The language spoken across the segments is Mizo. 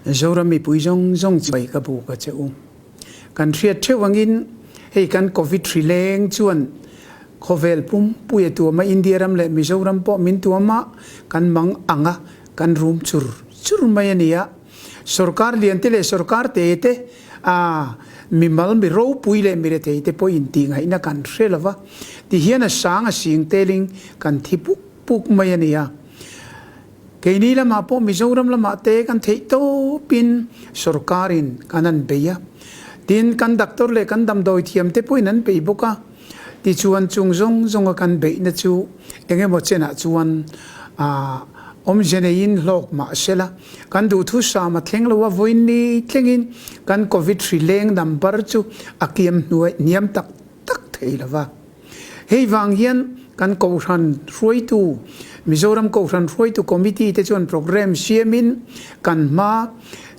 Zoram mipui zawng zawng chibai ka buk a che u. Kan hriat theuh angin hei kan Covid hri leng chuan khawvel pumpui a tuam a, India ram leh Mizoram pawh min tuam a, kan mang ang a, kan rum chur chur mai a ni a. Sorkar lian te leh sorkar te te a mimal mi ropui leh mi rethei te pawh intih ngaihna kan hre lo va, tihian a sang a sing telin kan thi puk puk mai a ni a. Keini lamah pawh Mizoram lamah te kan theih tawpin sorkarin kan han bei a, tin kan doctor leh kan damdawi thiam te pawhin an bei bawk a, tichuan chung zawng zawnga kan beihna chu eng emaw chenah chuan aah awmze neiin hlawk mah sela kan duhthusam a thleng lo a, vawiin thlengin kan covid hri leng number chu a kiam hnuai hniam tak tak thei lo va. Hei vang hian kan Kohhran hruaitu, Mizoram Kohhran hruaitu Committee te chuan programme siamin kan hma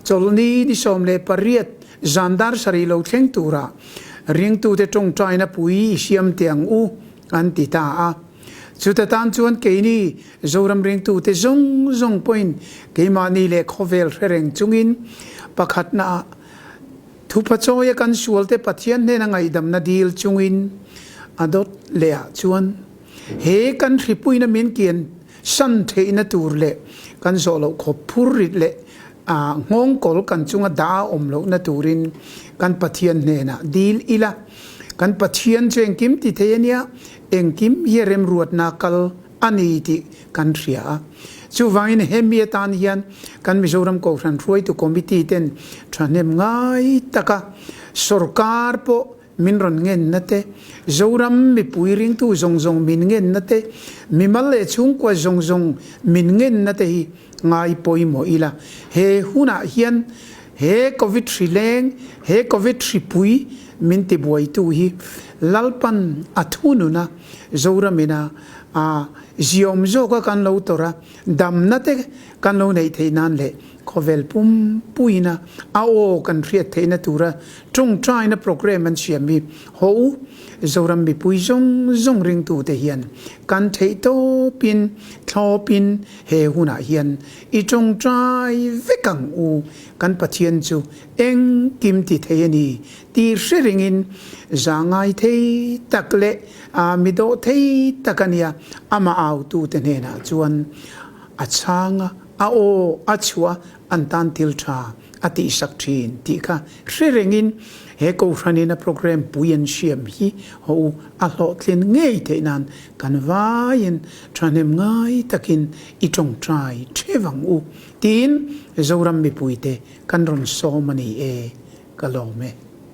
chawlhni ni 18 zan dar sarih lo thleng tura ringtute tawngtaina pui i siam teh ang u an ti ta a. Chuta tan chuan keini Zoram ringtute zawng zawng pawhin keimahni leh khawvel hre reng chungin pakhatna ah Thupachawi a kan sualte Pathian hnena ngaihdamna dil chungin a dawt leh ah chuan he kan hripuina min kian san theihna tur leh kan zawh loh khawp phur rit leh a nghawngkawl kan chunga dah a awm lohna turin kan Pathian hnenah dil ila. Kan Pathian chu engkim ti thei a nia, engkim hi a remruatna kal a ni tih kan hria a. Chuvangin hemi atan hian kan Mizoram Kohhran Hruaitu Committee ten thahnem ngai taka sorkar pawh min rawn ngenna te, Zoram mipui ringtu zawng zawng min ngenna te, mimal leh chhungkua zawng zawng min ngenna te hi ngai pawimawh ila. He hunah hian he Covid hri leng, he Covid hripui min tibuaitu hi Lalpan a thunun a, Zoramina a ziawm zawka kan lo tawrh a, damna te kan lo neih theih nan leh khawvel pumpuina a aw kan hriat theihna tura tawngtaina programme an siam hi haw u. Zoram mipui zawng zawng ringtute hian kan theih tawpin thlawpin he hunah hian i tawngtai vek ang u. Kan Pathian chu engkim ti thei a ni tih hre ringin zahngai thei tak leh A mi dawh thei tak a nia, amah autute hnenah chuan a chhang a, a aw a chhuah an tan thil tha a tihsak thin tih kha hre rengin he Kohhranin a programme pui an siam hi haw u a hlawhtlin ngei theih nan kan vaiin thahnem ngai takin i tawngtai theuh ang u tiin Zoram mipuite kan rawn sawm a ni e, ka lawm e.